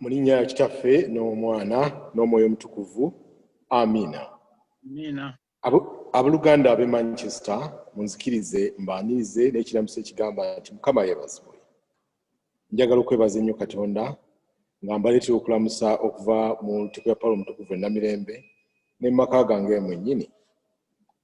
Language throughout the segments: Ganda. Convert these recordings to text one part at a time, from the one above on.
Mu linnya lya Kitaffe n'Omwana n'Omwoyo Omutukuvu, amiina. Amiina. Abooluganda ab'e Manchester, munzikirize mbaanirize n'ekiramuso ekigamba nti Mukama yeebazibwe. Njagala okwebaza ennyo Katonda nga mbaleetera okulamusa okuva mu Lutikko ya Pawulo Omutukuvu e Namirembe ne mu maka gange mwennyini.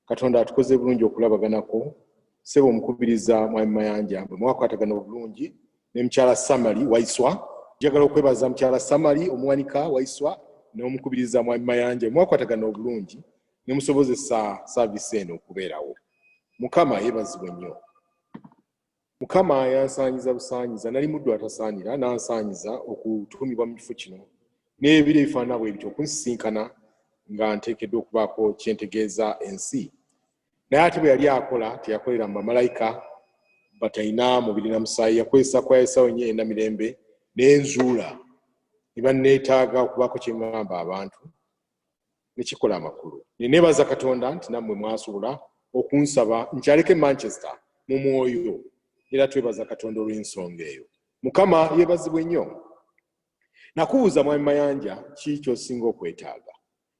Katonda atukoze bulungi okulabaganako, ssebo omukubiriza Mwami Mayanja bwe mwakwatagana obulungi ne mukyala Samali Waiswa. Njagala okwebaza mukyala Samali omuwanika Waiswa n'omukubiriza Mwami Mayanja bwe mwakwatagana obulungi ne musobozesa saaviisi eno okubeerawo. Mukama yeebazibwe nnyo. Mukama yansaanyiza busaanyiza, nali muddu atasaanira, n'ansaanyiza okutuumibwa mu kifo kino n'ebiro ebifaanana bwe bityo okunsisinkana nga nteekeddwa okubaako kye ntegeeza ensi. Naye ate bwe yali akola, teyakolera mu bamalayika batalina mubiri na musaayi, yakozesa kwa Esawo nnyo e Namirembe ne nzuula ne banneetaaga okubaako kye ŋŋamba abantu ne kikola amakulu. Ne neebaza Katonda nti nammwe mwasobola okunsaba nkyaleko e Manchester mu mwoyo, era twebaza Katonda olw'ensonga eyo. Mukama yeebazibwe nnyo. Nakubuuza Mwami Mayanja ki ky'osinga okwetaaga,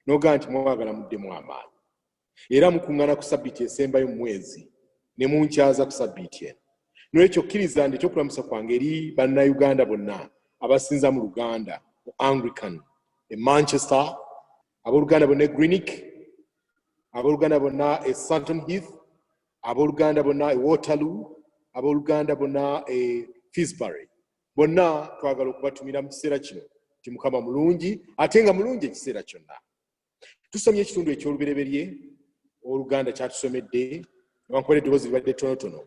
n'ogamba nti mwagala muddemu amaanyi. Era mukuŋŋaana ku sabbiiti esembayo mu mwezi ne munkyaza ku sabbiiti eno. N'olwekyo kkiriza ndeete okulamusa kwange eri Bannayuganda bonna abasinza mu Luganda mu Anglican e Manchester, abooluganda bonna e Greenwich, abooluganda bonna e Sutton Heath, abooluganda bonna e Waterloo, abooluganda bonna e Finsbury. Bonna twagala okubatumira mu kiseera kino nti Mukama mulungi, ate nga mulungi ekiseera kyonna. Tusomye ekitundu eky'olubereberye, owooluganda kyatusomedde, newankubadde eddoboozi libadde ttonotono,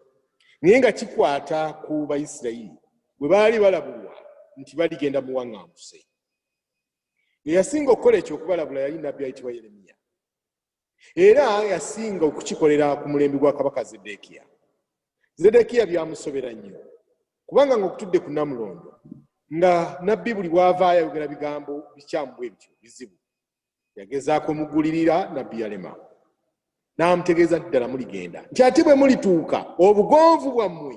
naye nga kikwata ku Bayisirayiri bwe baali balabulwa nti baligenda mu buwaŋŋanguse. Eyasinga okukola ekyo okubalabula yali nnabbi ayitibwa Yeremiya, era yasinga okukikolera ku mulembe gwa kabaka Zeddeekiya. Zeddeekiya byamusobera nnyo, kubanga ng'okutudde ku nnamulondo nga nnabbi buli bw'avaayo ayogera bigambo bikyamu bwe bityo bizibu. Yagezaako omugulirira nabbi yalema, n'amutegeeza nti ddala muligenda, nti ate bwe mulituuka obugonvu bwammwe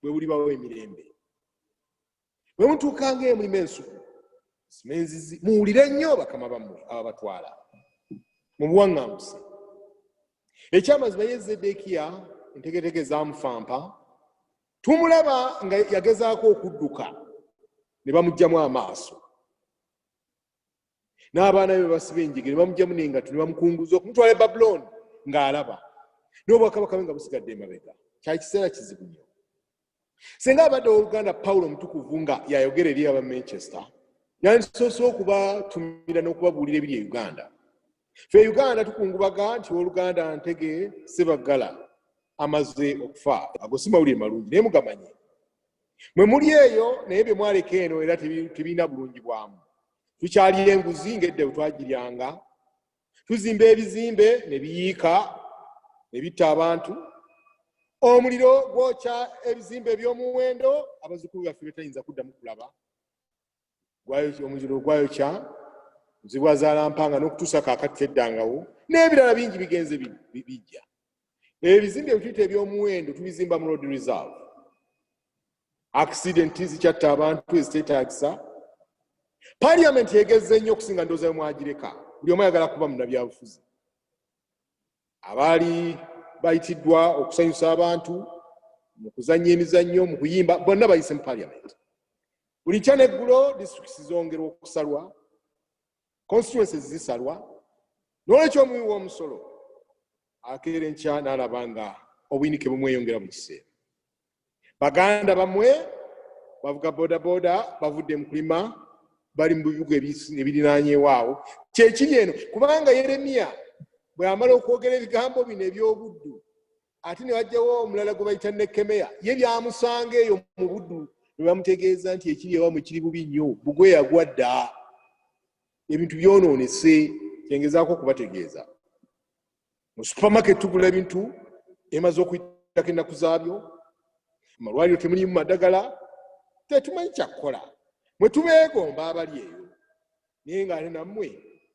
bwe bulibawo emirembe. Bwe mutuukanga eyo mulime ensuku, musime enzizi, muwulire nnyo bakama bammwe ababatwala mu buwaŋŋanguse. Ekyamazima ye Zeddeekiya entegeetege zaamufampa, tumulaba nga yagezaako okudduka ne bamuggyamu amaaso. N'abaana be basiba enjegere ne bamuggyamu n'engatto ne bamukunguza okumutwala e Babulooni ng'alaba n'obwakabaka bwe nga busigadde emabega. Kyali kiseera kizibu nnyo. Singa abadde owooluganda Pawulo omutukuvu nga yayogera eri aba Manchester, yandisoose okubatumira n'okubabuulira ebiri e Uganda. Ffe e Uganda tukungubaga nti owooluganda Ntege Ssebaggala amaze okufa. Ago si mawulire malungi, naye mugamanye. Mwe muli eyo naye bye mwaleka eno era tebirina bulungi bwamu. Tukyalya enguzi ng'edda bwe twagiryanga. Tuzimba ebizimbe ne biyiika ne bitta abantu. Omuliro gwokya ebizimbe eby'omuwendo abazzukulu baffe betayinza kuddamu kulaba. Omuliro gwayokya Nzibwa Zaalampanga n'okutuusa kaakati teddangawo, n'ebirala bingi bigenze bijja. Ebizimbe ebituyita eby'omuwendo tubizimba mu road reserve. Accident zikyatta abantu eziteetaagisa. Parliament egezze nnyo okusinga ndowooza yo mwagireka. Buli omu ayagala kuba munnabyabufuzi. Abaali bayitiddwa okusanyusa abantu mu kuzannya emizannyo, mu kuyimba, bonna bayise mu parliament. Buli nkya n'eggulo disitulikiti zongerwa okusalwa, constituencies zisalwa. N'olwekyo omuwi w'omusolo akeera enkya n'alaba nga obuyinike bumweyongera buli kiseera. Baganda bamwe bavuga bodaboda, bavudde mu kulima, bali mu bibuga ebirinaanyeewo awo. Kyekiri eno, kubanga Yeremiya bw'amala okwogera ebigambo bino eby'obuddu, ate ne wajjawo omulala gwe bayita Nekkemeya, ye byamusanga eyo mu buddu ne bamutegeeza nti ekiri ewammwe kiri bubi nnyo, bugwe yagwa dda, ebintu byonoonese. Kyengezaako okubategeeza, mu supermarket tugula ebintu emaze okuyitako ennaku zaabyo, amalwaliro temulimu madagala, tetumanyi kyakukola. Mwe tubeegomba abali eyo, naye ng'ate nammwe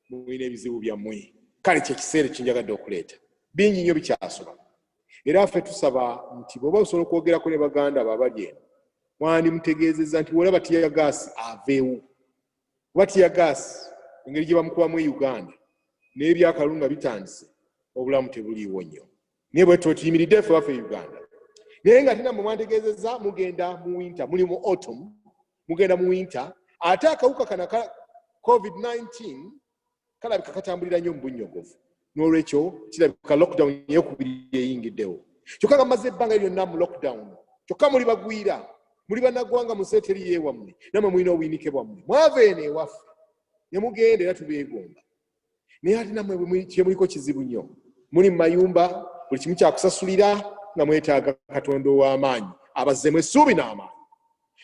mulina ebizibu byammwe. Kale kyekiseera ekinjagadde okuleeta, bingi nnyo bikyasoba, era ffe tusaba nti bw'oba osobola okwogerako ne baganda bo abali eno, mwandimutegeezezza nti bw'olaba tiyagaasi aveewo. Kuba tiyagaasi engeri gye bamukubamu e Uganda n'ebyakalulu nga bitandise, obulamu tebuliiwo nnyo. Naye bwe tutuyimiridde ffe baffe e Uganda. Naye nga tina mwe mwantegeezezza mugenda mu winter, muli mu autumn, mugenda mu winter, ate akawuka kano aka COVID-19 kalabika katambulira nnyo mu bunnyogovu. N'olwekyo kirabika lockdown eyokubiri eyingiddewo. Kyokka nga mumaze ebbanga lyonna mu lockdown, kyokka muli bagwira, muli bannaggwanga mu nsi eteri yeewammwe, nammwe mulina obuyinike bwammwe. Mwava eno ewaffe ne mugenda era tubeegomba. Naye ate nammwe kye muliko kizibu nnyo. Muli mu mayumba, buli kimu kyakusasulira, nga mwetaaga Katonda ow'amaanyi abazzeemu essuubi n'amaanyi.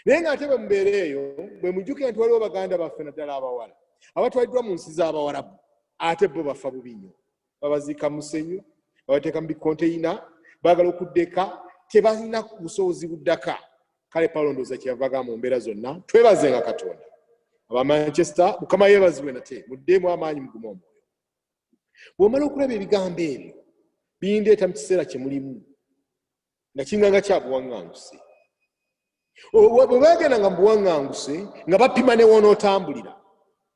Naye ng'ate bwe mubeera eyo, bwe mujjukira nti waliwo baganda baffe naddala abawala abatwaliddwa mu nsi z'Abawarabu, ate bo bafa bubi nnyo. Babaziika mu musenyu, babateeka mu bikonteyina, baagala okudda eka, tebalina busobozi buddaka. Kale Pawulo ndowooza kyeyava agamba mu mbeera zonna, twebazenga Katonda. Aba Manchester, Mukama yeebazibwe nate, muddeemu amaanyi, mugume omwoyo. Bw'omala okulaba ebigambo ebyo, bindeeta mu kiseera kye mulimu nga kinganga kya buwaŋŋanguse. Bwe bagendanga mu buwaŋŋanguse nga bapima ne w'onootambulira,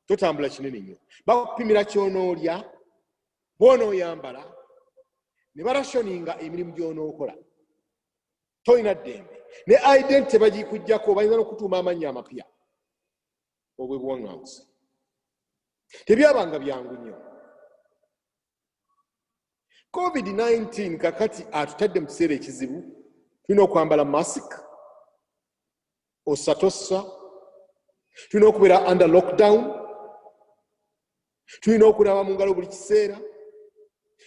totambula kinene nnyo, bakupimira ky'onoolya, bw'onooyambala, ne barashoninga emirimu gy'onookola. Tolina ddembe, ne identity bagikuggyako, bayinza n'okutuuma amannya amapya. Obwe buwaŋŋanguse tebyabanga byangu nnyo. COVID-19 kakati atutadde mu kiseera ekizibu. Tulina okwambala mask osatossa, tulina okubeera under lockdown, tulina okunaaba mu ngalo buli kiseera,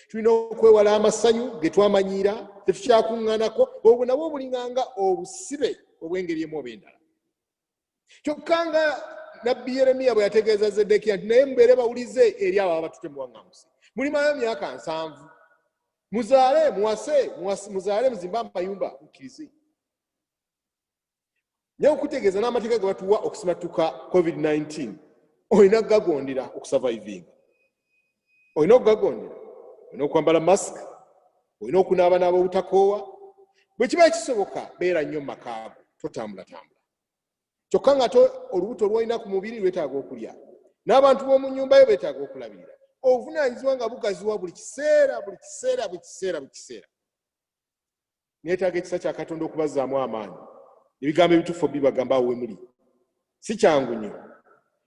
tulina okwewala amasanyu ge twamanyiira, tetukyakuŋŋanako. Obwo nabwo bulinganga obusibe obw'engeri emu oba endala. Kyokka nga nabbi Yeremiya bwe yategeeza Zeddekiya nti naye mubeere bawulize eri abo abatute mu buwaŋŋanguse, mulimayo myaka 70, muzaale, muwase, muzaale, muzimbe amayumba, mukkirize. Naye okutegeeza n'amateeka ge batuwa okusimattuka COVID-19, olina kugagondera okusurvivinga, olina okugagondera, olina okwambala mask, olina okunaaba naaba obutakoowa, bwe kiba kisoboka beera nnyo mu makaago, totambulatambula. Kyokka nga olubuto lw'olina ku mubiri lwetaaga okulya, n'abantu b'omu nnyumba yo beetaaga okulabirira. Obuvunaanyizibwa nga bugaziwa buli kiseera, buli kiseera, buli kiseera, buli kiseera. Neetaaga ekisa kya Katonda okubazzaamu amaanyi. Ebigambo ebituufu bibagamba awo we muli. Si kyangu nnyo.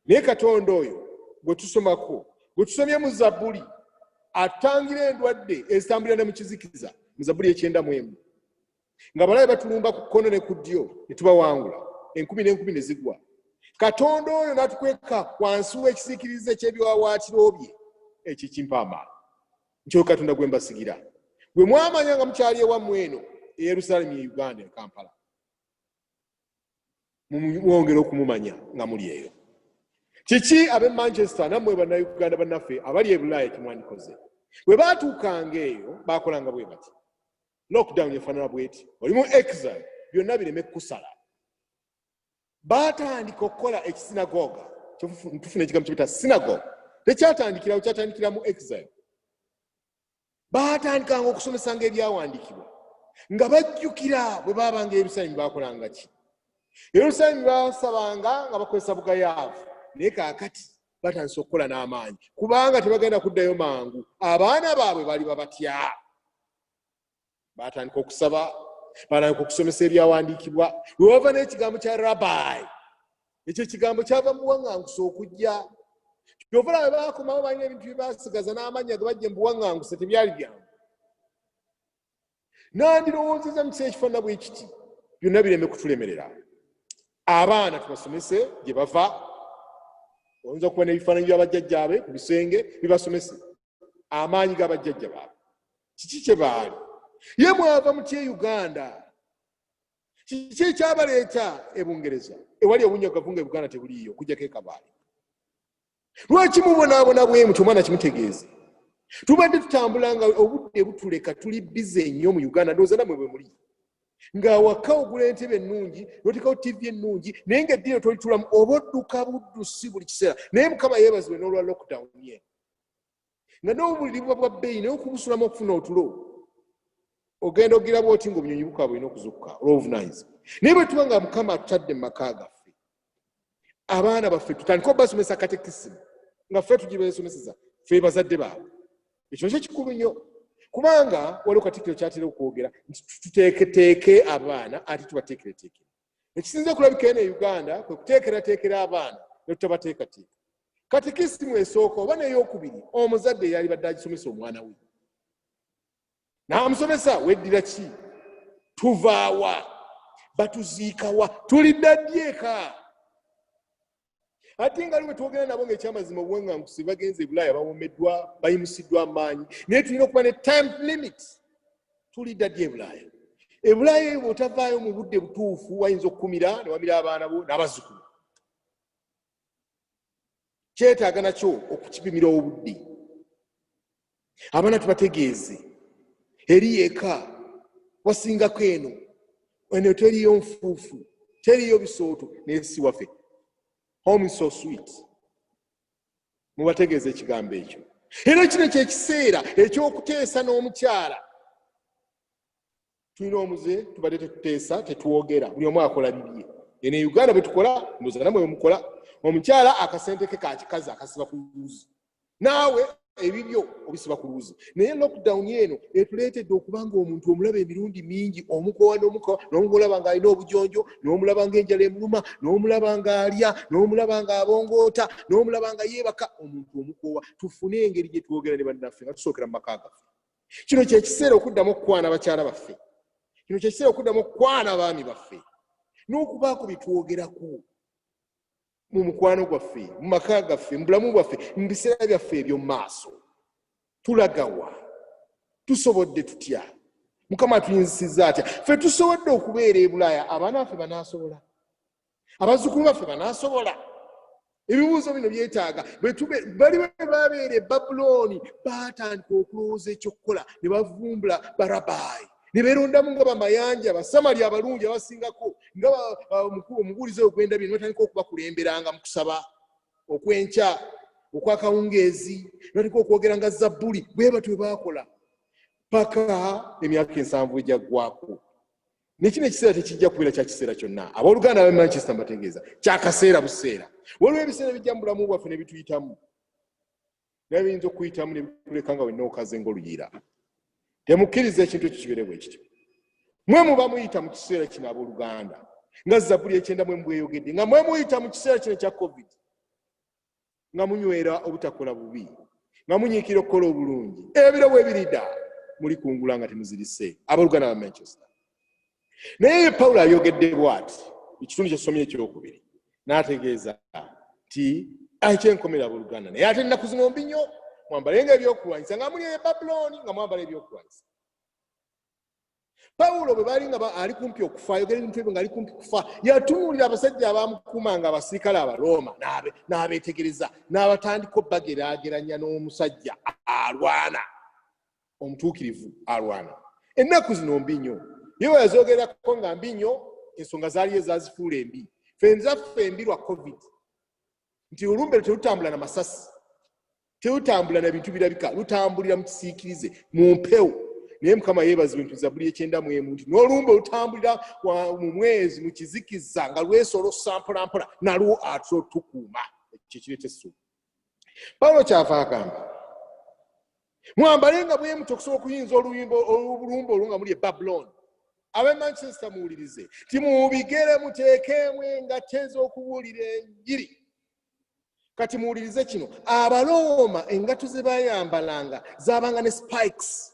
Naye Katonda oyo gwe tusomako, gwe tusomye mu Zabbuli, atangira endwadde ezitambulira ne mu kizikiza, mu Zabbuli 91. Nga balabe batulumba ku kkono ne ku ddyo, ne tubawangula, enkumi n'enkumi ne zigwa. Katonda oyo n'atukweka wansi w'ekisiikirize ky'ebiwaawaatiro bye. Ekyo kimpa amaanyi. Nkyo Katonda gwe mbasigira. Gwe mwamanya nga mukyali ewammwe eno e Yerusaalemi e Uganda e Kampala. Mwongere okumumanya nga muli eyo. Kiki ab'e Manchester nammwe Bannayuganda bannaffe abali e Bulaaya kimwandikoze? Bwe baatuukanga eyo baakolanga bwe bati. Lockdown efaanana bw'eti, oli mu exile, byonna bireme kukusala. Baatandika okukola ekisinagoga. Tufuna ekigambo kye bayita synagogue. Tekyatandikirawo, kyatandikira mu exile. Baatandikanga okusomesanga ebyawandiikibwa nga bajjukira bwe baabanga Yerusaalemi baakolanga ki. Yerusaalemi baasabanga nga bakozesa bugayaavu, naye kaakati batandise okukola n'amaanyi kubanga tebagenda kuddayo mangu. Abaana baabwe bali babatya. Baatandika okusaba, baatandika okusomesa ebyawandiikibwa. We wava n'ekigambo kya rabbi, ekyo ekigambo kyava mu buwaŋŋanguse okujja. Kyova laba baakomawo balina ebintu bye baasigaza n'amannya ge bajja mu buwaŋŋanguse, tebyali byangu. Nandirowoozezza mu kiseera ekifaanana bwe kiti, byonna bireme kutulemerera. Abaana tubasomese gye bava. Oyinza okuba n'ebifaananyi bya bajjajjaabe ku bisenge, bibasomese amaanyi ga bajjajja baabwe, kiki kye baali. Ye mwava mutya e Uganda? Kiki ekyabaleeta e Bungereza ewali obunnyogovu nga e Buganda tebuliiyo okuggyako e Kabaale? Lwaki mubonaabona bwe mutyo? Omwana kimutegeeze. Tubadde tutambula nga obudde butuleka, tuli bize nnyo mu Uganda, ndowooza nammwe bwe muli. Ng'awaka ogula entebe ennungi, n'oteekawo TV ennungi, naye ng'eddiiro tolitulamu, oba odduka buddusi buli kiseera. Naye Mukama yeebazibwe n'olwa lockdown ye. Nga n'obuliri buba bwa bbeeyi, naye okubusulamu okufuna otulo, ogenda ogira bw'oti ng'obunyonyi bukaaba, olina okuzuukuka olw'obuvunaanyizibwa. Naye bwe tuba nga Mukama atutadde mu maka gaffe, Abaana baffe tutandike obasomesa katekisimu nga ffe tugibesomeseza ffe bazadde baabwe. Ekyo nakyo kikulu nnyo, kubanga waliwo Katikkiro kyatera okwogera nti tuteeketeeke abaana ate tubateekereteekere. Ekisinza okulabika eno e Uganda kwe kuteekerateekera abaana ne tutabateekateeka. Katekisimu esooka oba n'eyokubiri, omuzadde yalibadde agisomesa omwana we, n'amusomesa weddira ki, tuvaawa, batuziikawa, tulidda ddi eka. Ate nga bwe twogera nabo ng'ekyamazima obuwaŋŋanguse bagenze e Bulaaya, bawomeddwa, bayimusiddwa amaanyi, naye tulina okuba ne time limit. Tulidda ddi e Bulaaya? E Bulaaya eyo bw'otavaayo mu budde butuufu, wayinza okukumira ne wamira abaana bo n'abazzukulu. Kyetaaga nakyo okukipimira obudde. Abaana tubategeeze eri eka wasingako eno, eno teriyo nfuufu, teriyo bisooto, naye si waffe. Home is so sweet. Mubategeeza ekigambo ekyo. Era kino kyekiseera ekyokuteesa n'omukyala. Tulina omuze, tubadde tetuteesa, tetwogera, buli omu akola bibye. Eno e Uganda bwe tukola, ndowooza namwe bwe mukola. Omukyala akasente ke kakikazi akasiba ku luuzi, naawe ebibyo obisiba ku luuzi. Naye lockdown eno etuleetedde okuba nga omuntu omulaba emirundi mingi, omukowa n'omukowa, n'omulaba ng'alina obujonjo, n'omulaba ng'enjala emuluma, n'omulaba ng'alya, n'omulaba ng'abongoota, n'omulaba nga yeebaka. Omuntu omukowa. Tufune engeri gye twogera ne bannaffe nga tusookera mu maka gaffe. Kino kyekiseera okuddamu okukwana abakyala baffe. Kino kyekiseera okuddamu okukwana abaami baffe n'okubaako bye twogerako mu mukwano gwaffe, mu maka gaffe, mu bulamu bwaffe, mu biseera byaffe eby'omu maaso. Tulagawa? Tusobodde tutya? Mukama atuyinzisizza atya? Ffe tusobodde okubeera e Bulaaya, abaana baffe banaasobola? Abazzukulu baffe banaasobola? Ebibuuzo bino byetaaga. Bali bwe babeera e Babulooni, baatandika okulowooza ekyokukola ne bavumbula barabayi ne beerondamu nga bamayanja basamali abalungi abasingako, nga omubuulizi oyo gwendabye, ne batandika okubakulemberanga mu kusaba okwenkya, okwakawungeezi, ne batandika okwogera nga zabbuli. Bwe batyo bwe baakola paka emyaka 70 egyaggwako. Nekino ekiseera tekijja kubeera kya kiseera kyonna. Abooluganda abe Manchester, mbategeeza kyakaseera buseera. Waliwo ebiseera ebijja mu bulamu bwaffe ne bituyitamu, naye biyinza okuyitamu ne bikuleka nga wenna okaze ng'oluyiira. Temukkiriza ekintu ekyo kibeere bwe kityo. Mwe muba muyita mu kiseera kino, abooluganda, nga Zabbuli 93 bweyogedde, nga mwe muyita mu kiseera kino ekya COVID, nga munywera obutakola bubi, nga munyiikira okukola obulungi, ebiro bwe birida mulikungula nga temuzirise. Abooluganda ba Manchester, naye Pawulo ayogedde bw'ati ekitundu kyesomye ekyokubiri, n'ategeeza nti ekyenkomera, abooluganda, naye ate ennaku zino mbi nnyo, mwambalenga ebyokulwanyisa nga muli e Babulooni, nga mwambala ebyokulwanyisa. Pawulo bwe baali nga ali kumpi okufa, ayogera ebintu ebyo ng'ali kumpi kufa, yatunuulira abasajja abamukuumanga, abasirikale Abalooma, n'abeetegereza, n'abatandika obbageraageranya n'omusajja alwana, omutuukirivu alwana. Ennaku zino mbi nnyo. Ye bwe yazoogerako nga mbi nnyo, ensonga zaaliyo ezazifuula embi. Ffe nzaffe embi lwa COVID, nti olumbe terutambula na masasi, terutambula na bintu birabika, lutambulira mu kisiikirize, mu mpewo. Naye Mukama yeebazibwe nti Zabuli 91 nti n'olumbe olutambulira mu mwezi mu kizikiza nga lwesolossa mpolampola, nalwo atula otukuuma. Ekyo kireeta essuubi. Pawulo kyava agamba, mwambale nga bwe mutyo okusobola okuyinza olumbe olwo nga muli e Babulooni. Ab'e Manchester, muwulirize ti mubigere muteekeemu engatto ez'okubuulira enjiri. Kati muwulirize kino: Abalooma engatto ze bayambalanga zabanga ne spikes,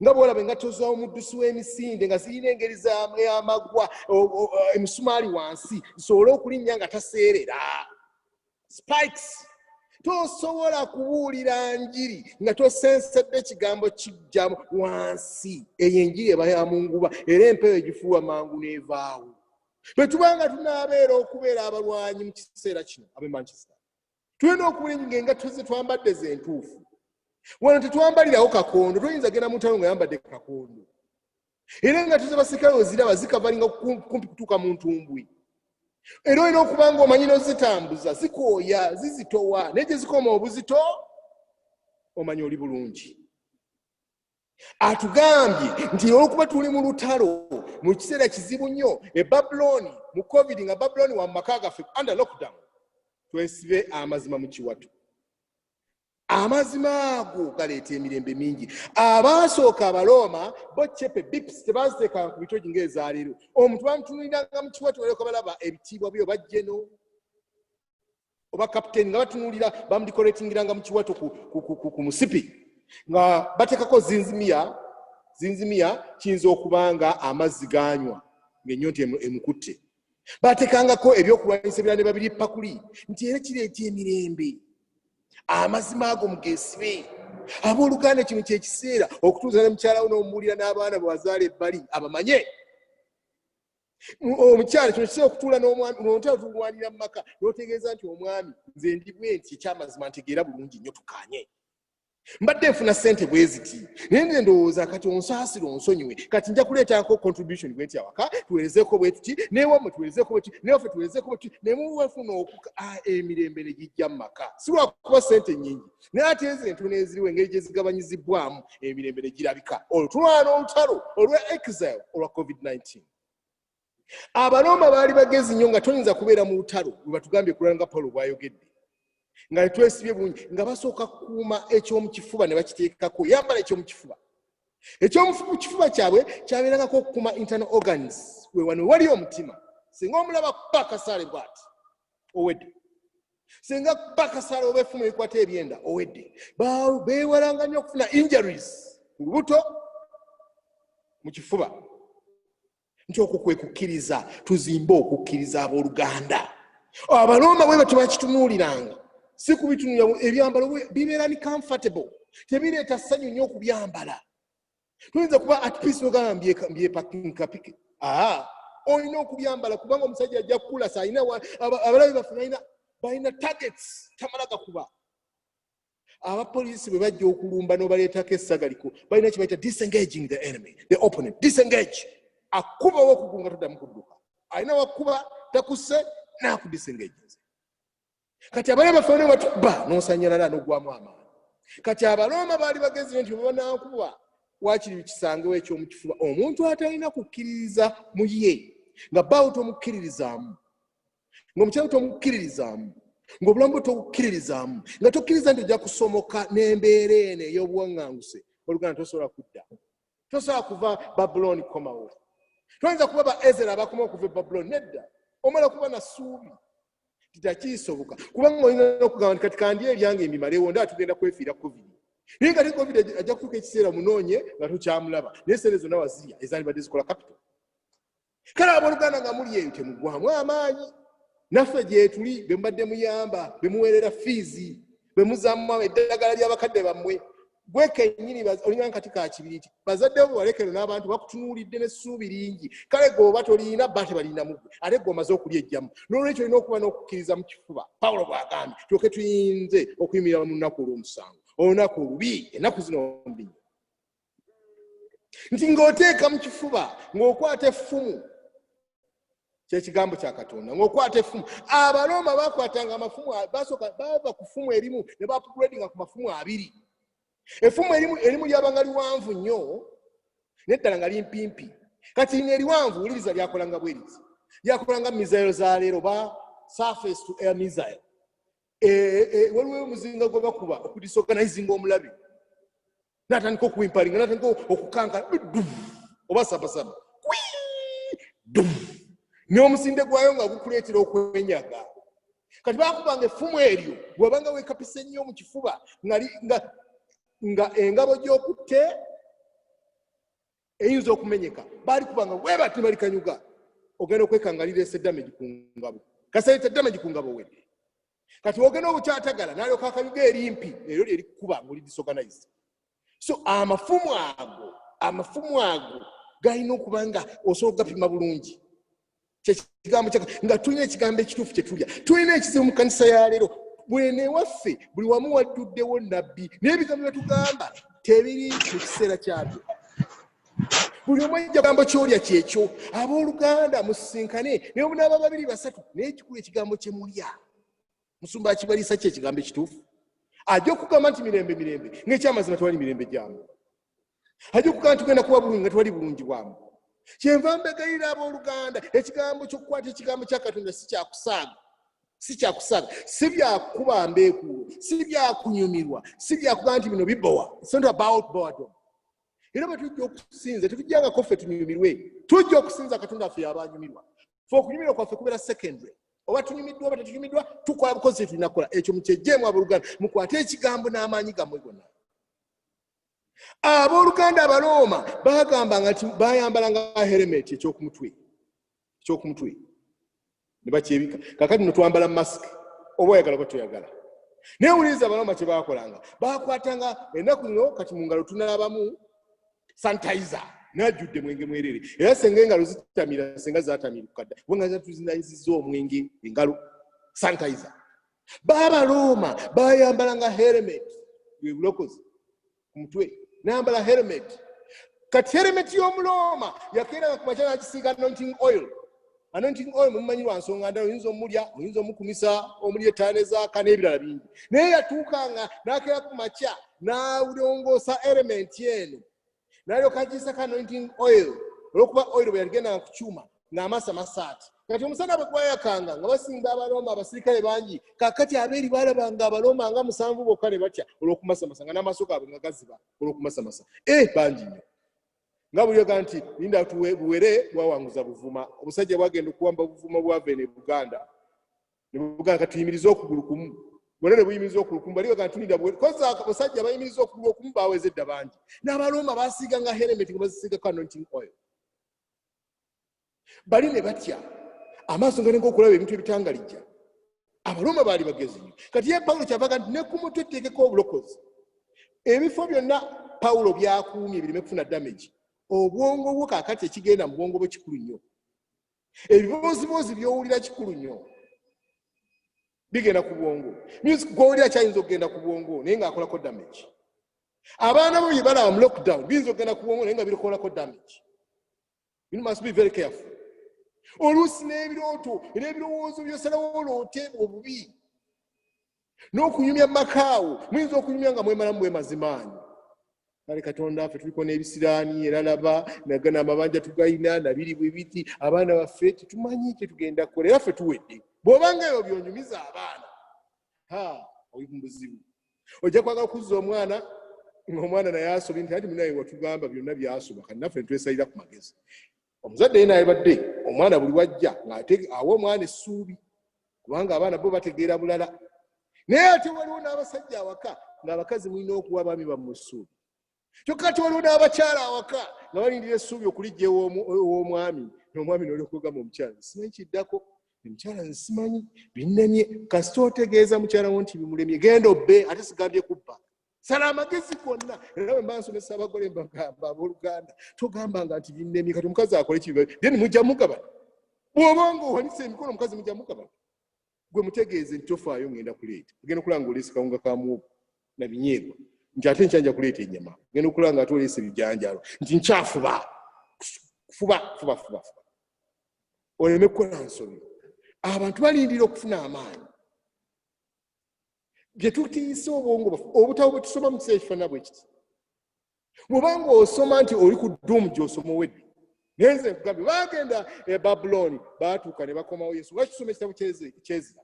nga bwolaba engatto z'omuddusi w'emisinde nga zirina engeri y'amagwa, emisumaali wansi, zisobole okulinnya nga taseerera. Spikes. Tosobola kubuulira njiri nga tosensedde ekigambo kijja wansi. Eyo enjiri eba ya munguba, era empewo egifuuwa mangu n'evaawo. Bwe tubanga tunaabeera okubeera abalwanyi mu kiseera kino, ab'e Manchester, tulina okuwulira nga engatto ze twambadde ze ntuufu. Wano tetwambalirawo kakondo. Toyinza genda mu ntalo nga yambadde kakondo. Era engatto z'abasirikale oziraba zikavalinga kumpi kutuuka mu ntumbwi, era olina okuba nga omanyi nozitambuza. Zikooya, zizitowa, naye gye zikoma obuzito omanyi oli bulungi. Atugambye nti olwokuba tuli mu lutalo, mu kiseera kizibu nnyo e Babulooni mu COVID, nga Babulooni wa mu maka gaffe under lockdown. Twesibe amazima mu kiwato. Amazima ago galeeta emirembe mingi. Abaasooka Abalooma bo cepe bips tebaziteekanga ku bitogi ng'ezaaleero. Omuntu bamutunuuliranga mu kiwato, balyoka balaba ebitiibwa byo, oba general oba captain, nga batunuulira, bamudecoratingiranga mu kiwato ku musipi, nga bateekako zinzimiya. Zinzimiya kiyinza okuba nga amazzi ganywa ng'ennyonta emukutte. Bateekangako ebyokulwanyisa ebirala ne babiri pakuli nti era kireeta emirembe. Amazima ago mugesibe, abooluganda. Kino kyekiseera okutuuza ne mukyalawo n'omuwulira n'abaana bwe wazaala ebbali abamanye. Omukyala, kino kiseera okutuula n'omwami n'otera tulwanira mu maka, n'otegeeza nti, "Omwami, nze ndi bwe nti, ekyamazima ntegeera bulungi nnyo, tukanye. Mbadde nfuna ssente bwe ziti, naye nze ndowooza kati onsaasire, onsonyiwe, kati nja kuleetako contribution bwe nti awaka, tuwerezeeko bwe tuti, newammwe tuwerezeeko bwe tuti, newaffe tuwerezeeko bwe tuti," ne muwefuna emirembe ne gijja mu maka. Si lwakuba ssente nnyingi, naye ate ezo entono eziriwo, engeri gye zigabanyizibwamu, emirembe ne girabika. Olwo tulwana olutalo olwa exile olwa COVID-19. Abaloma baali bagezi nnyo, nga toyinza kubeera mu lutalo lwe batugambye kulala nga Paulo bw'ayogedde nga tetwesibye bulungi, nga basooka kukuuma ekyomukifuba ne bakiteekako. Yambala ekyomukifuba. Ekyomukifuba kyabwe kyabeerangako okukuuma internal organs. We wano wali omutima, singa omulaba kuba akasaale bw'ati, owedde. Singa kuba akasaale oba effumu ebikwata ebyenda, owedde. Beewalanga nnyo okufuna injuries mu lubuto, mu kifuba, nti okwo kwe kukkiriza. Tuzimbe okukkiriza, abooluganda. Abalooma bwe batyo bakitunuuliranga, si kubitunuulira. Ebyambalo bibeera ni comfortable, tebireeta ssanyu nnyo okubyambala. Tuyinza kuba at peace nogamba mbyepankapike. Aa, olina okubyambala kubanga omusajja ajja kukulasa. Alina abalabe baffe balina targets, tamala gakuba. Abapoliisi bwe bajja okulumba n'obaleetako essagaliko, balina kye bayita disengaging the enemy, the opponent. Disengage, akubawo okugulu nga toddamu kudduka. Alina wakuba takuse, nakudisengaginze. Kati abalabe baffe ne batukuba n'osanyalala n'ogwamu amaanyi. Kati Abalooma baali bagezi nti bwe banankuba, wakiri kisangewo ekyomukifuba. Omuntu atalina kukkiririza mu ye, nga bbaawo tomukkiririzaamu, ng'omukyala tomukkiririzaamu, ng'obulamu bwe tobukkiririzaamu, nga tokkiriza nti ojja kusomoka n'embeera eno ey'obuwaŋŋanguse, oluganda, tosobola kudda, tosobola kuva Babulooni kukomawo. Toyinza kuba ba Ezera abakoma okuva e Babulooni. Nedda, omala kuba na ssuubi titakisoboka, kubanga olina okugamba nti kati kandi eryange mbimalewo, ndaa tugenda kwefiira COVID. Naye nga te COVID ajja kutuuka ekiseera munoonye nga tokyamulaba, naye sente zonna wazirya ezandibadde zikola capital. Kale abooluganda, nga muli eyo, temugwamu amaanyi. Naffe gyetuli, be mubadde muyamba, be muweerera fiizi, be muzaamu eddagala ly'abakadde bammwe. Gwe kennyini olinga nkati ka kibiriti, bazadde bo balekero n'abantu bakutunuulidde n'essuubi lingi. Kale gwe oba toliina, ba tebalina mugwe, ate gwe omaze okulya ejjamu. N'olwekyo olina okuba n'okukkiriza mu kifuba, Pawulo bw'agambye, tulyoke tuyinze okuyimirira mu lunaku olw'omusango, olunaku olubi, ennaku zino mbi nnyo. Nti ng'oteeka mu kifuba, ng'okwata effumu, kyekigambo kya Katonda, ng'okwata effumu. Abalooma bakwatanga amafumu, basooka bava ku ffumu erimu ne baupgradinga ku mafumu abiri. Effumu erimu lyabanga liwanvu nnyo, neddala nga limpimpi. Kati lino eriwanvu, wuliriza, lyakolanga bweriti, lyakolanga missile za leero, ba surface to air missile. Waliwo omuzinga gwe bakuba okudisorganizinga omulabe, natandika okuwimparinga, natandika okukanka oba sabasaba n'omusinde gwayo nga gukuleetera okwenyaga. Kati bakubanga effumu eryo, bwabanga wekapisa ennyo mu kifuba, nga engabo gy'okutte eyinza okumenyeka, baali kubanga webati ne balikanyuga, ogenda okwekanga lireese damage ku ngabo. Kasaleeta damage ku ngabo, wedde. Kati ogenda obukyatagala, nalyoka akanyuga erimpi, eryo lyerikukuba ngaoli disorganized. So amafumu ago galina okuba nga osobola okugapima bulungi. Kyekigambo nga tulina ekigambo ekituufu kyetulya. Tulina ekizibu mu kanisa ya leero. Bwene ewaffe buli wamu wajjuddewo nabbi, naye ebigambo byetugamba tebiri mu kiseera kyabyo. Buli omu ajja kigambo kyolya kyekyo. Abooluganda, musisinkane naye omunaaba babiri basatu, naye ekikulu ekigambo kye mulya, musumba akibaliisa ki ekigambo ekituufu? Ajja okugamba nti mirembe, mirembe, ngaekyamazima tewali mirembe gyamu. Ajja okugamba nti tugenda kuba bulungi, nga tewali bulungi bwamu. Kyenva mbegayirira, abooluganda, ekigambo kyokukwata ekigambo kya Katonda si kyakusaaga. Si kyakusaaga, si byakuba mbeekuulo, si byakunyumirwa, si byakugaa nti bino bibowa. It's not about boredom. Era bwe tujja okusinza, tetujjangako ffe tunyumirwe, tujja okusinza Katonda ffe yabanyumirwa. Fe okunyumirwa kwaffe kubeera secondary. Oba tunyumiddwa oba tetunyumiddwa, tukola bukozi tulina kukola. Ekyo mukyejjeemu, abooluganda, mukwate ekigambo n'amaanyi gammwe gonna. Abooluganda, Abalooma bagambanga nti bayambalanga helmet ekyokumutwe ne bakyebika. Kakati no twambala mask, oba oyagala oba toyagala. Naye wuliriza, Abalooma kye bakolanga, bakwatanga ennaku zino kati mu ngalo tunaabamu sanitizer, najjudde mwenge mwerere. Era senga engalo zitamira, senga zatamiruka dda, kubanga tuzinayizizza omwenge engalo sanitizer. Baabalooma bayambalanga helmet, bwe bulokozi ku mutwe, nayambala helmet. Kati helmet y'Omulooma yakeeranga ku makya nakisiiga anointing oil. Anointing oil mumumanyi lwa nsonga ndala, oyinza omulya, oyinza omukumisa omuli ettaano ezaaka n'ebirala bingi. Naye yatuukanga n'akeera ku makya n'alongoosa helmet eno, n'alyoka agiisako anointing oil. Olwokuba oil bwe yagendanga ku kyuma ng'amasamasa ati, kati omusana bwe gwayakanga nga basinga Abalooma abasirikale bangi, kakati abeeri balabanga Abalooma nga 7 bokka ne batya olw'okumasamasa, nga n'amaaso gaabwe nga gaziba olw'okumasamasa. E bangi nnyo, nga bulyoga nti linda buwere bwawanguza Buvuma. Obusajja bwagenda okuwamba Buvuma, bwava eno e Buganda ne Buganda katuyimirize okugulu kumu, bonna ne buyimiriza okugulu kumu. Balibaga nti linda buwere koza abasajja bayimiriza okugulu okumu, baweze edda bangi. N'Abalooma basiiganga helmet nga bazisiigako anointing oil, bali ne batya, amaaso nga nenga okulaba ebintu ebitangalijja. Abalooma baali bagezi nnyo. Kati ye Pawulo kyavaga nti ne ku mutwe teekeko obulokozi. Ebifo byonna Pawulo byakuumye bireme kufuna damage. Obwongo bwo kaakati, ekigenda mu bwongo bwo kikulu nnyo. Ebibooziboozi by'owulira kikulu nnyo, bigenda ku bwongo. Music gw'owulira kyayinza okugenda ku bwongo naye ng'akolako damage. Abaana bo bye balaba mu lockdown biyinza okugenda ku bwongo naye nga birikolako damage. You must be very careful. Oluusi n'ebirooto n'ebirowoozo byosalawo oloote obubi n'okunyumya mu makaawo, muyinza okunyumya nga mwemalamu bwemazimaanyi. Kale Katonda, ffe tuliko n'ebisiraani, era laba nagana amabanja tugayina nabiri bwe biti, abaana baffe tetumanyi kyetugenda kukola, era ffe tuwedde. Bw'obanga ebyo byonyumiza abaana, ha, oli mu buzibu. Ojja kwagala okuzza omwana ngaomwana naye asobye nti anti munaye watugamba byonna byasoba, kati naffe netwesalira ku magezi. Omuzadde ye nayebadde omwana buli wajja ng'ate awa omwana essuubi, kubanga abaana bo bategeera bulala. Naye ate waliwo n'abasajja awaka ng'abakazi mulina okuwa abaami bammwe essuubi. Kyokka ate waliwo n'abakyala awaka nga balindira essuubi okulijja ew'omwami, n'omwami n'olyoka ogamba omukyala, "Simanyi kiddako, omukyala nsimanyi binnemye." Kasita otegeeza mukyala wo nti bimulemye, genda obbe. Ate sigambye kubba, sala amagezi gonna. Era bwe mba nsomesa abagole mbagamba, abooluganda, togambanga nti binnemye, kati omukazi akole kibi, then mujja mugabana. Bw'oba nga owanise emikono, omukazi mujja mugabana. Gwe mutegeeze nti tofaayo, ngenda kuleeta. Ogenda okulaba nga oleese kawunga ka muwogo na binyeebwa, nti ate nkyanja kuleeta ennyama. Ogenda okulaba nga ate oleese ebijanjaalo, nti nkyafuba fuba fuba fuba fuba oleme kukola nsobi. Abantu balindira okufuna amaanyi bye tutiisa obwongo bwaffe. Obutabo bwe tusoma mu kiseera ekifaanana bwe kiti, bw'obanga osoma nti oli ku dduumu gy'osoma owedde. Naye nze nkugambye, bagenda e Babulooni, baatuuka ne bakomawo. Yesu, lwaki tusoma ekitabo ky'Ezira?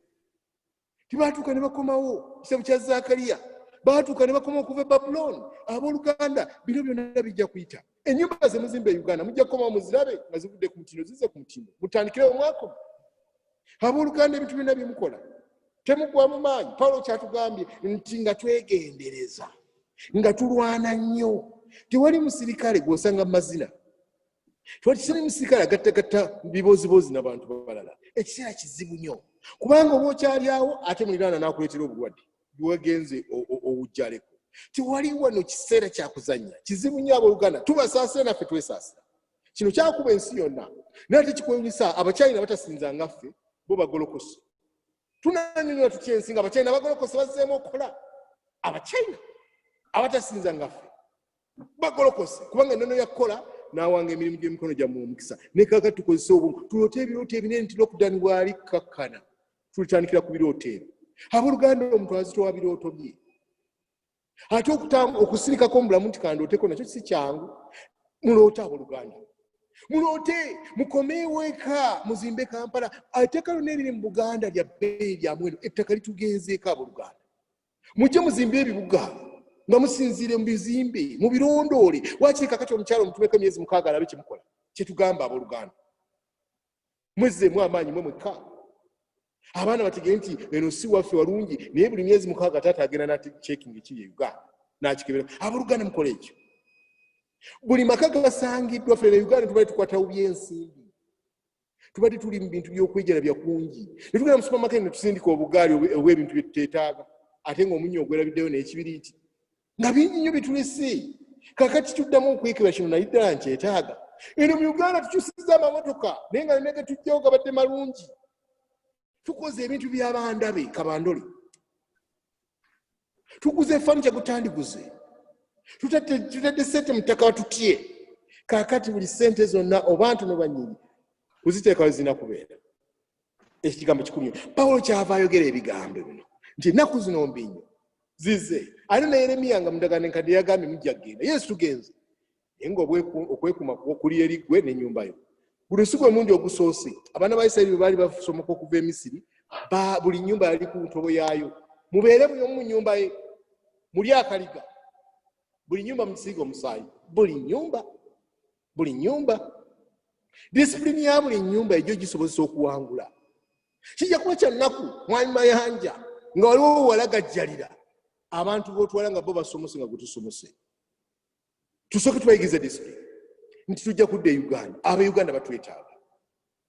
Tibatuuka ne bakomawo. Ekitabo kya Zakariya, baatuuka ne bakomawo okuva e Babulooni. Abooluganda, bino byonna bijja kuyita. Ennyumba ze muzimba e Uganda mujja kukomawo muzirabe nga zivudde ku mutindo, zizze ku mutindo. Mutandikirewo mwakoma. Abooluganda, ebintu byonna byemukola, temugwa mu maanyi. Pawulo kyatugambye nti nga twegendereza, nga tulwana nnyo. Tewali musirikale gw'osanga mu mazina, tewali musirikale agattagatta bibooziboozi n'abantu balala. Ekiseera kizibu nnyo, kubanga oba okyali awo ate muliraana n'akuleetera obulwadde bwewagenze owujjaleko. Tewali wano kiseera kyakuzannya, kizibu nnyo. Abooluganda, tubasaasira, naffe twesaasira. Kino kyakuba ensi yonna, naye ate kikwewunyisa Abachina batasinza nga ffe, bo bagolokose. Tunanyonyola tutya ensi nga Abachina bagolokose, bazzeemu okukola? Abachina abatasinza nga ffe bagolokose, kubanga ennono yakukola n'awanga emirimu gy'emikono gyammwe omukisa. Ne kaka tukozese obwongo, tuloote ebirooto ebinene nti lockdown bwali kakkana, tulitandikira ku birooto ebyo. Abooluganda, omuntu azitowa birooto bye, ate okusirikako mu bulamu nti kandooteko nakyo si kyangu. Muloota, abooluganda. Muloote mukomeewo eka muzimbe Kampala. Etteeka lyonna eriri mu Buganda lya bbeeyi, lya muwendo. Ettaka litugenzeeko, abooluganda. Mujje muzimbe ebibuga nga musinziire mu bizimbe, mubirondoole. Wakiri kakati omukyalo omutumeko emyezi 6 alabe kyemukola. Kyetugamba, abooluganda, mwezzeemu amaanyi mwe mwekka, abaana bategere nti eno si waffe walungi, naye buli myezi 6 taata agenda nachecking ekiri e Uganda, nakikebera. Abooluganda, mukola ekyo. Buli maka gasangiddwa. Ffe ne Uganda tubadde tukwata bubi ensimbi, tubadde tuli mu bintu by'okwejalabya kungi, ne tugenda mu supermarket ne tusindika obugaali obw'ebintu bye tuteetaaga, ate ng'omunnyo ogwerabiddeyo n'ekibiriiti, nga bingi nnyo bitulese. Kakati tuddamu okwekebera kino, naye ddala nkyetaaga? Eno mu Uganda tukyusizza amamotoka, naye nga nege tujjawo gabadde malungi. Tukoze ebintu byabandabe kabandole, tuguze furniture gutandiguze, tutadde sente mu ttaka tutye. Kakati buli sente zonna oba ntono banyingi kuziteekawo zirina kubeera. Ekyo kigambo kikulu nnyo. Pawulo kyava ayogera ebigambo bino nti ennaku zino mbi nnyo zize. Ate ne Yeremiya nga mundagaano enkadde yagambye mujja kugenda. Yesu tugenze, naye nga okwekuuma kuli eri ggwe n'ennyumba yo. Guno si gwe mulundi ogusoose. Abaana ba Isirayiri bwe baali basomoka okuva e Misiri, buli nnyumba yali ku ntobo yaayo. Mubeere buli omu mu nnyumba ye, muli akaliga, buli nnyumba mugisiige omusaayi. Buli nnyumba, buli nnyumba, disipulini ya buli nnyumba egyo gisobozesa okuwangula. Kijja kuba kya nnaku, mwami Mayanja, nga waliwo walagajjalira abantu b'otwala nga bo basomose nga gwe tusomose. Tusooke tubayigirize disipulini nti tujja kudda e Uganda. Abe Uganda batwetaaga,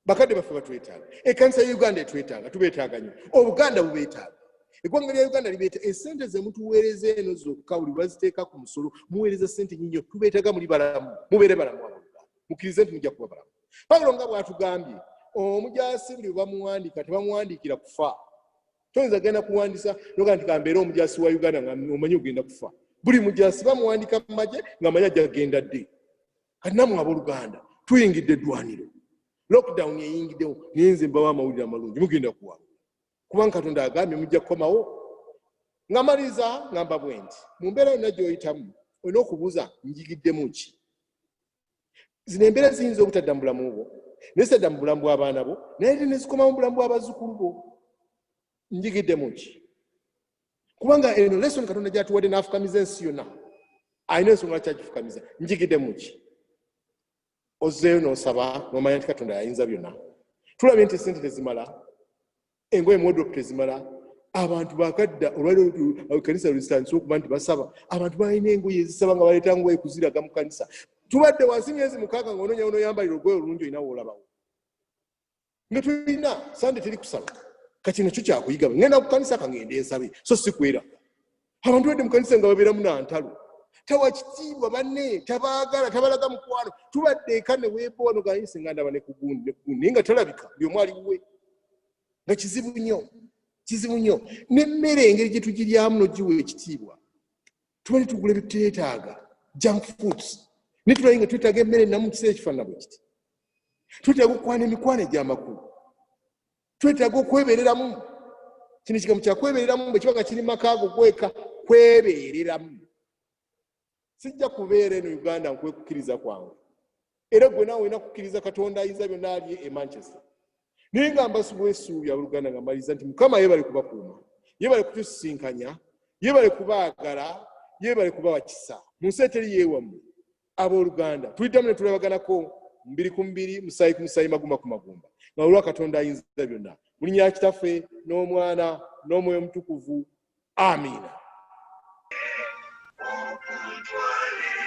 bakadde baffe batwetaaga, ekkanisa ya Uganda etwetaaga, tubeetaaga nnyo, Obuganda bubeetaaga, eggwanga lya Uganda libeeta. Esente ze mutuweereza eno zokka buli lwaziteeka ku musolo, muweereza sente nyinyo. Tubeetaaga muli balamu, mubeere balamu. Abooluganda, mukkirize nti mujja kuba balamu. Pawulo nga bw'atugambye, omujaasi buli bwe bamuwandiika tebamuwandiikira kufa. Toyinza genda kuwandisa noga nti kambeere omujaasi wa Uganda nga omanyi ogenda kufa. Buli mujaasi bamuwandika mu magye nga manyi ajja kugenda ddi. Kati nammwe abooluganda, tuyingidde eddwaniro, lockdown eyingiddewo, naye nze mbawa amawulire amalungi: mugenda kuwangula, kubanga Katonda agambye mujja kukomawo. Nga maliriza, ngamba bwe nti mu mbeera yonna gy'oyitamu olina okubuuza, njigiddemu ki? Zino embeera ziyinza obutadda mu bulamu bwo, naye zitadda mu bulamu bw'abaana bo, naye ate nezikomawo mu bulamu bw'abazzukulu bo. Njigiddemu ki? Kubanga eno lesson Katonda gyatuwadde n'afukamiza ensi yonna, alina ensonga kyagifukamiza. Njigiddemu ki? Ozzeeyo n'osaba n'omanya nti Katonda yayinza byonna. Tulabye nti esente tezimala, engoye mu wardrobe tezimala. Abantu bakadda olwaliro kanisa lwezitandise okuba nti basaba, abantu balina engoye ezisaba nga baleeta ngoye kuziraga mu kanisa. Tubadde wansi myezi 6 nga onoonya onoyambalira olugoye olulungi, olina woolabawo nga tulina Sande teri kusaba. Kati nakyo kyakuyiga, ngenda ku kanisa kangende nsabe, so si kweraga. Abantu badde mu kanisa nga babeeramu nantalo, tawa kitiibwa banne, tabaagala, tabalaga mukwano. Tubadde eka ne weebowa nogayise nga ndaba ne kugundi ne kugundi, naye nga talabika, buli omu ali wuwe, nga kizibu nnyo, kizibu nnyo. N'emmere engeri gye tugiryamu n'ogiwa ekitiibwa, tubadde tugula ebituteetaaga, junk foods, naye tulabe nga twetaaga emmere ennamu mu kiseera ekifaanana bwe kiti. Twetaaga okukwana emikwano egy'amakulu, twetaaga okwebereramu. Kino ekigambo kyakwebereramu bwe kiba nga kiri makaago gweka kwebereramu. Sijja kubeera eno Uganda nkwekukkiriza kwange, era gwe naawe olina kukkiriza Katonda ayinza byonna ali e Manchester. Naye nga mbasubwa essuubi, abooluganda, nga maliriza nti Mukama yeebale kubakuuma, yeebale kutusisinkanya, yeebale kubaagala, yeebale kubawa kisa mu nsi eteri yeewammwe. Abooluganda, tuliddamu ne tulabaganako mubiri ku mubiri, musaayi ku musaayi, magumba ku magumba, nga olwa Katonda ayinza byonna, mu linnya lya Kitaffe n'Omwana n'Omwoyo Omutukuvu, amiina. Okuntwala.